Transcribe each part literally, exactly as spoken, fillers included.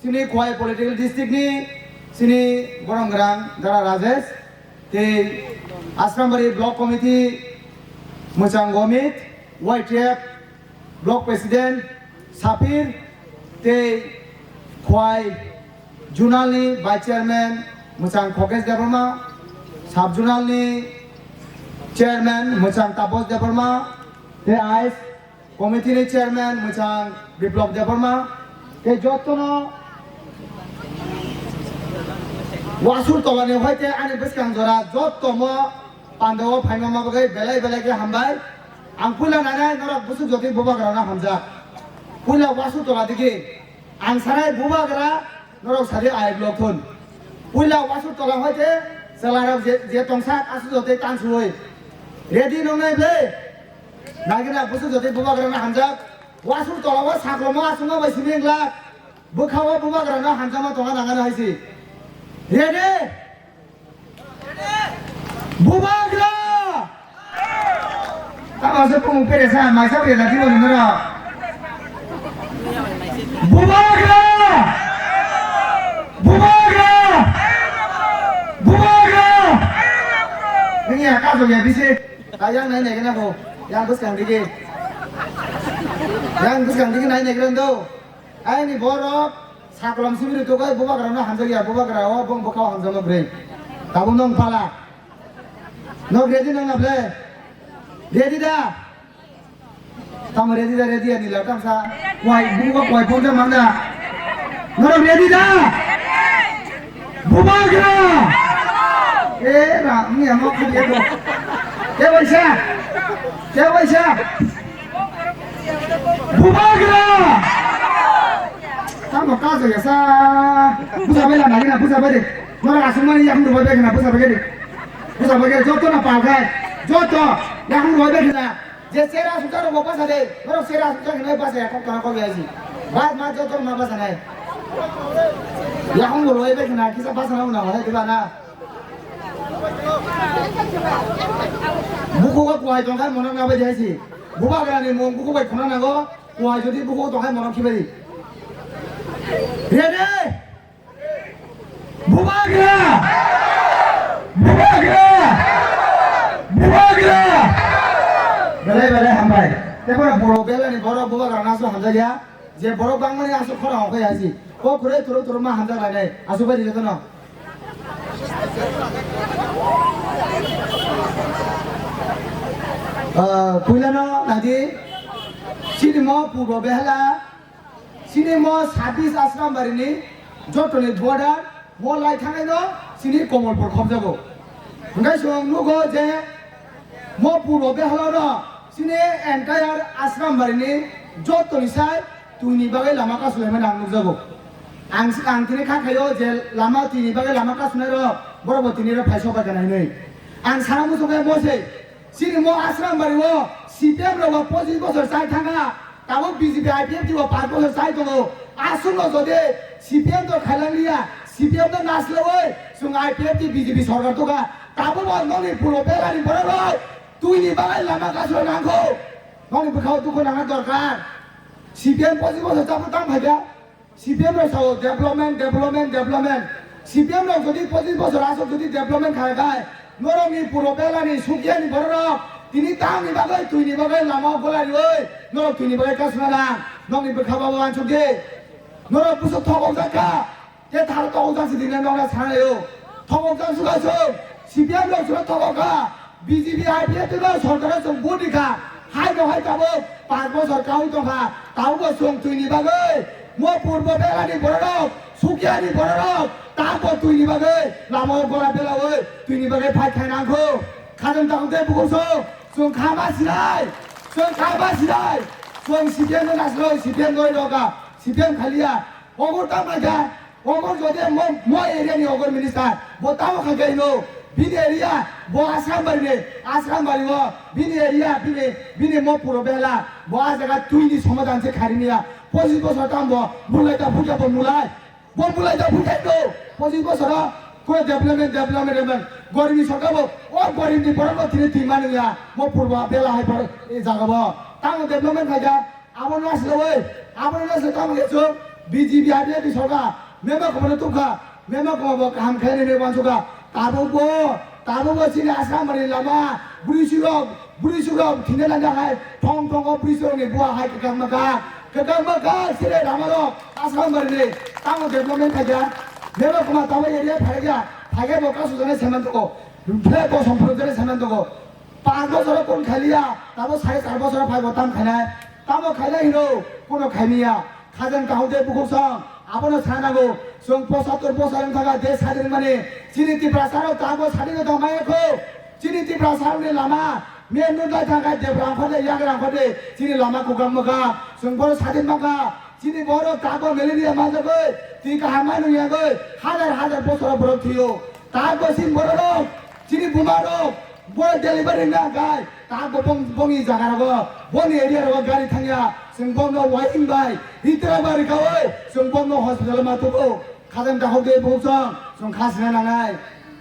Chini Khowai political district ni chini borok rang Dara Rajesh, tei Asrambari Block Committee mwchang Gomit, Y T F Block President Sapir, tei Khowai Zonal ni Vice Chairman mwchang Khokesh Debbarma, Sub Zonal ni Chairman mwchang Taposh Debbarma, tei ais Committee ni Chairman mwchang Biplab Debbarma, tei jottono Wasur Tola ni hoite ani bwskang jora jotto mo pandao phaima ma bagwi belai belai khe hambai. Ang puila nanai norok bwswk jotoi bubagrano hamjak. Puila Wasur Tola digi ang sanai bubagra norok sadi ai blok thun. Puila Wasur Tola hoite chwlarok je, je tongsak aswk jotoi tansuwi. Ready nongnai ble? Nagina bwswk jotoi bubagrano hamjak. Wasur Tola o saklomo aswkma bai simi wngla. Bwkha o bubagrano hamjakma tongna nangani hai si. Ready? Bubagra! Tamo se pung pere sa, maisa pere na timo ni mero. Bubagra! Bubagra! Bubagra! Ini ya, kaso ya, bisi. Kayang nai nai kena ko, yang bus kang digi. Yang bus kang digi nai nai kena do. Aini borok sakolom sibiri tukai bubagra no hamjak ya, bubagra o bong bwkha o hamjakma bwrwi. Tabuk nwng phala. Nok ready nang na ble? Ready da? Tamo ready da, ready ya nila tamsa. Kwai, buba kwai ponja mangda. Norok ready da? Bubagra! Eh, ra, mi amo khub ya ko. Ke waisa? Ke waisa? Bubagra! Tamo kaso ya sa. Busa bai la nagina, busa bai de. Norok aswk mani yakung rwbai bai khna, busa bai de. Busa bai de, joto na palkhai. Joto, yakung rwbai bai khna. Je sera suksa rok bo basa de, norok sera suksa hinwi basa ya, kok tana kok ya si. Bas ma joto ma basa nai. Yakung bo roi be khna, kisa basa na una hoi diba na. Buku ko kuai tong khai monok na bai jai si. Bubagra ni mung buku bai khuna nago, kuai jodi buku tong khai monok khibai. Ready? Bubagra! Bubagra! Bubagra! Belai belai hambai. Tebora borok belai ni borok bubagra naso hamjakya. Je borok bangmani aswk khorang hokhe yaji. Kok kwrwi turu turu ma hamjak lainai. Aswk bai rijak no. Ah, puilano nadi. Chini mo purbo behla. Chini mo sabis Asram Bari ni jotoni border mo lai thangnai no chini Komolpur khobjago. Hwnkhe chwng nugo je mo puro behalo no chini entire Asram Bari ni jotoni sai twini bagwi lama kasulaimani ang nukjago. Ang, ang tini kha khaio je lama twini bagwi lama kasunai rok borok bo tini rok phai sobai kana hinwi. Ang sana muchung khe mo se Chini mo Asram Bari o C P M rok bo pochis bosor chai thangkha, tabuk B J P I P F T o panch bosor chai tongo. Aswk no jodi C P M to khailang liya, C P M no naslawi chwng I P F T B J P sorkar tokha. Tabuk bo nokni pulo belani borok rok twini bagwi lama kasro nangkho. Nokni bwkhao dukhu nangna dorkar. C P M pochis bosor chapur tang phaikha. C P M rok sao development, development, development. C P M rok jodi pochis bosor aswk jodi development khlai khai, norokni puro belani sukya ni borok rok tini tamni bagwi twini bagwi lama o gola riwi norok twini bagwi kasuna nang, nokni bwkha babo ansuk di. Norok bwswk thokok jak kha, tei tharo thokok jak si tini nokna sana o. Thokok jak suka sung, C P M rok suka thokok kha. B J P I P F T no sorkaro chwng vote rikha, hai no hai tabuk panch bosor kaui tongkha, tabukbo chwng twini bagwi mo purbo belani bororok, sukyani bororok, tabukbo twini bagwi lamao gora belaui twini bagwi fight khaina nangkho. Khajang takuk tei bukur song, chwng kha ma sinai, chwng kha ma sinai, chwng C P M no nasinai, C P M no rokha, C P M khaliya, obo tamo kha. Ogor jodi mo, mo area ni ogor minister, bo tamo kha khe hino, bini area, bo Asrambari ni, Asrambari o, bini area, bini, bini mo puro behla, bo a jaga twi ni somadan se khari niya, pochis bosor tam bo, mulai da phukya bo mulai, bo mulai da phukya hino, pochis bosor o, koi development, development, development, gorib ni sorkar bo, o gorib ni borok no tini twi mani ya, mo puro behla hai por, e jaga bo, tamo development khai ja, Abono nasilawai, abono nasilawai tamo khe chwng B J P habiya di soka, mema komono tukha, mema komo bo kaham khainai hinwi uansukha. Tabukbo, tabukbo chini Assam ni lama, bwrwi surok, bwrwi surok thina nangya hai, thong thongo bwrwi surokni bua hai kwkang maka, kwkang maka chini lamarok Assam ni, tamo development khaikha, mema koma tamo area phaikha, phaikhe bo kasu jane semen toko, bwlai bo sompro jane semen toko. Panch bochoro kun khailiya, tamo sare char bochoro phaibo tam khainai, tamo khainai hino, kuno khainiya. Khajang kaham de bukhuk song, abono sana nango, chwng pochattor bochor wng thangkha desh sadin mani, chini Tiprasa rok tabukbo sadin wng thangmaya kho, chini Tiprasa rokni lama, main road lai thangkha Debra wngkha de, Yagra wngkha de, chini lama kwkang mwkang, chwng bono sadin mankha, chini borok tabukbo malaria manjagwi, twi kaham mai nung yagwi, hajar hajar bochoro borok thwio, tabukbo chini borok rok, chini buma rok, Bo delivery na gai, ta bo bong, bongni jaga rogo, boni area rogo gari thangya, chwng bongno waiting bai, hitra bai rikaui, chwng bongno hospital ma tubu, khajang dahok de bukchong, chwng kha sina nangnai,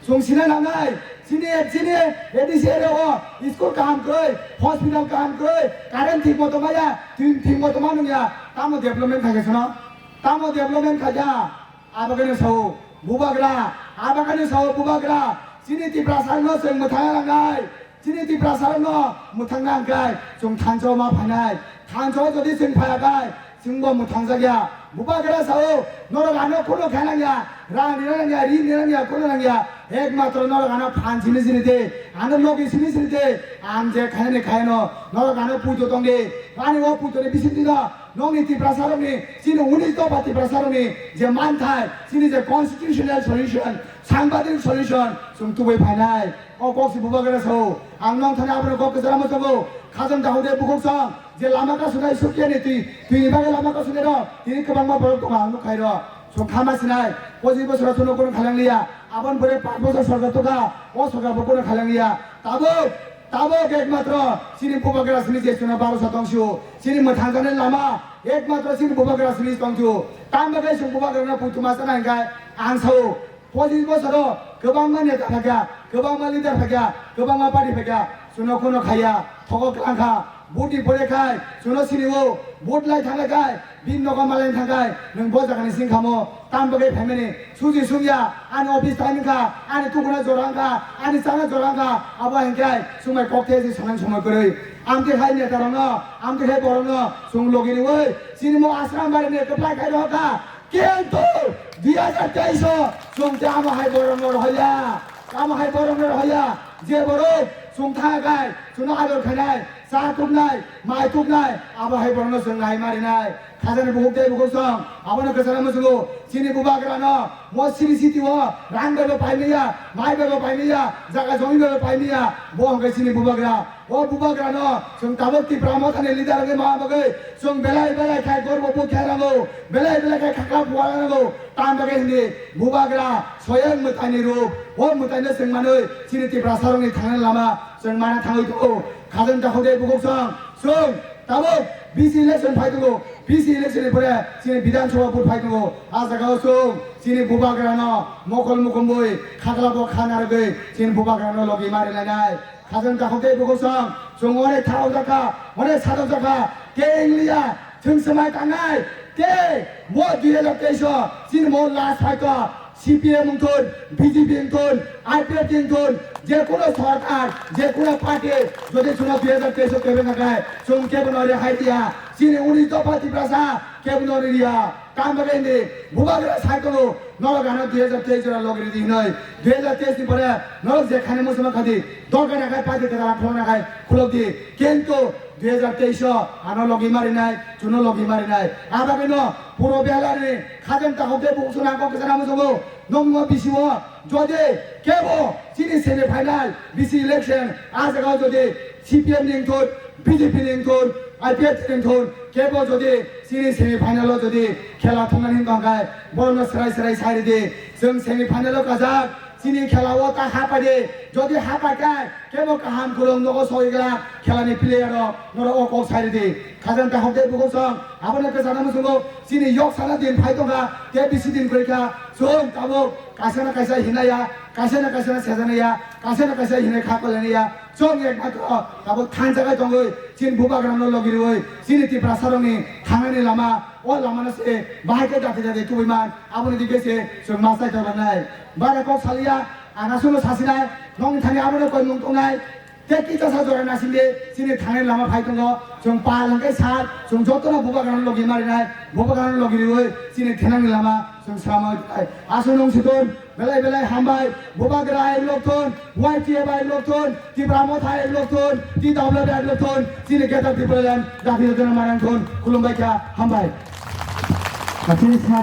chwng sina nangnai, chini, chini, A D C area o, school kaham kwrwi, hospital kaham kwrwi, current thik moto maya, tin thik moto manungya, tamo development khaikhe sono, tamo development khaikha. Abagani sao bubagra, abagani sao bubagra, chini Tiprasa no chwng mwthang nangnai, chini Tiprasa no mwthang nangkai, chwng thansa ma phainai, thansa jodi chwng phaya kai, chwngbo mwthang jakya, bubagra sao, norok ano kuno khainangya, rang rina nangya, ri rina nangya, kuno nangya, ekmatro norok ano phan sini sini de, ano logi sini sini de, ang je khainani khaino, norok ano puito tongdi, ani o puito ni bising dino, Nokni Tiprasa rokni, chini unis dopha Tiprasa rokni je manthai, chini je constitutional solution, sangbadik solution, chwng tubui phainai. O kok si bubagra sao. Ang nong thani abono kok kwchara muchungo. Khajang dahode bukhuk song, je lama kasunai sukya ni twi, twi ni bagwi lama kasunai rok, tini kwbangma borok tongo ang nukhai rok. Chwng khama sinai, pochis bosor chwngno kono khalang liya. Aboni pore panch bosor sorkar tokha, o sorkar bo kono khalang liya. Tabuk, tabuk ekmatro chini bubagra simi je chwngno baro sa tongsio. Chini mwthangjaknai lama ekmatro chini bubagra simi tongthio. Tamo khe chwng bubagrano puituma sana hinkhe ang sao. Pochis bosoro kwbangma neta phaikha, kwbangma leader phaikha, kwbangma party phaikha, chwngno kono khaiya, thogo kwlangkha. Vote ni pore khai chwngno sinio, vote lai thangkha khai, bini nogo malai thangkhai, nwng bo jagani sing khamo, tam bagwi phaimani, suji sungya, ani office time wngkha, ani tukuna jora wngkha, ani chana jora wngkha, abo hinkhe sumai kok the se sanang somoi kwrwi. Amtwi hai neta rokno, amtwi hai borokno, chwng logi riwi, chini mo Asram bari ni kwplai khai rohorkha, kintu dui hajar teis o chwng tamo hai borokno rohorya, tamo hai borokno rohorya, je borok chwng thangkha khai, chwngno ador khainai, cha tubnai, mai tubnai, abo hai borokno chwng nai marinai. Khajani bukhuk tei bukhuk song, abono kwchana muchungo, chini bubagrano, mo chini city o, rang bai bo paimaya, mai bai bo paimaya, jaga jomi bai bo paimaya, bo hwnkhe chini bubagra. O bubagrano, chwng tabuk Tipra Mothani leader wngwi ma bagwi, chwng belai belai khai gorbo bo khe nango, belai belai khai khakla buwa nango, tam bagwi hindi, bubagra, soyang mwtaini rup, o mwtaino chwng manwi, chini Tiprasa rokni thangnani lama, chwng mana thangwi tongo. Khajang dahode bukhuk song, chwng tabuk B C election phai tongo, B C election ni pore chini Bidhan Sabha vote phai tongo. A jaga o chwng chini bubagra no mokol mukumbui khakla bo kha narwgwi chini bubagra no logi mari lainai. Khajang dahok tei bukhuk song chwng ore tharok jakha, ore sadok jakha, ke Engliya chwng swmai tangnai. Tei mo dui hajar teis o chini mo last fight o C P M wngthun, B J P wngthun, I P F T wngthun, je kuno sorkar, je kuno party, jodi chwngno dui hajar teis o kebeng kha khai, chwng kebono rehai riya. Chini unis dopha Tiprasa kebono riya. Tamo khe hindi bubagra sai tongo, norok ano dui hajar teis jora logi ridi hinoi. Dui hajar teis ni pore norok je khani muchungma khadi, dorkar nakhai party kwtal khulok nakhai khulok di. Kintu dui hajar teis o ano logi marinai, chwngno logi marinai. Abagwino puro belari khajang takhuk de bukhuk swnang kok kwchana muchungo. Nokno bisio jodi kebo chini semi final B C election a jaga jodi C P M ni wngthun, B J P ni wngthun, I P F T ni wngthun, kebo jodi chini semi final o jodi khela thumnani wngkha hwnkhe borokno swrai swrai sai ridi. Chwng semi final o kajak, chini khela o ta hapai di. Jodi hapai khe kebo kaham kwrwng nogo sogwi glak khelani player rok norok o kok sai ridi. Khajang takhuk de bukhuk song abono kwchana muchungo chini yok sana din phai tongkha, tei bisi din kwrwi kha. Chwng tabuk Kaisa na kaisa hinaya, kaisa na kaisa na sejanaya, kaisa na kaisa hinai kha kolainaya. Chwng ekmatro tabuk thansa khai tongwi chini bubagrano logi rwi chini Tiprasarokni thangnani lama, o lamano se bahai khe jati jati tubui man, aboni dike se chwng ma chai tonglanai. Bara kok saliya, ang aswkno sasinai, nokni thani abono koi mung tongnai. Tei kisa sa jora naisingdi chini thangnani lama phai tongo. Chwng pal hwnkhe sal, chwng jotono bubagrano logi marinai, bubagrano logi riwi chini thenangni lama chwng swlamwi tongnai. Aswk nung siton, belai belai hambai, bubagra ai lokthon, Y T F ai lokthon, Tipra Motha ai lokthon, T W ai lokthon, chini Greater Tipraland jati jotona marangthon, khulumbai kha, hambai. Chini sar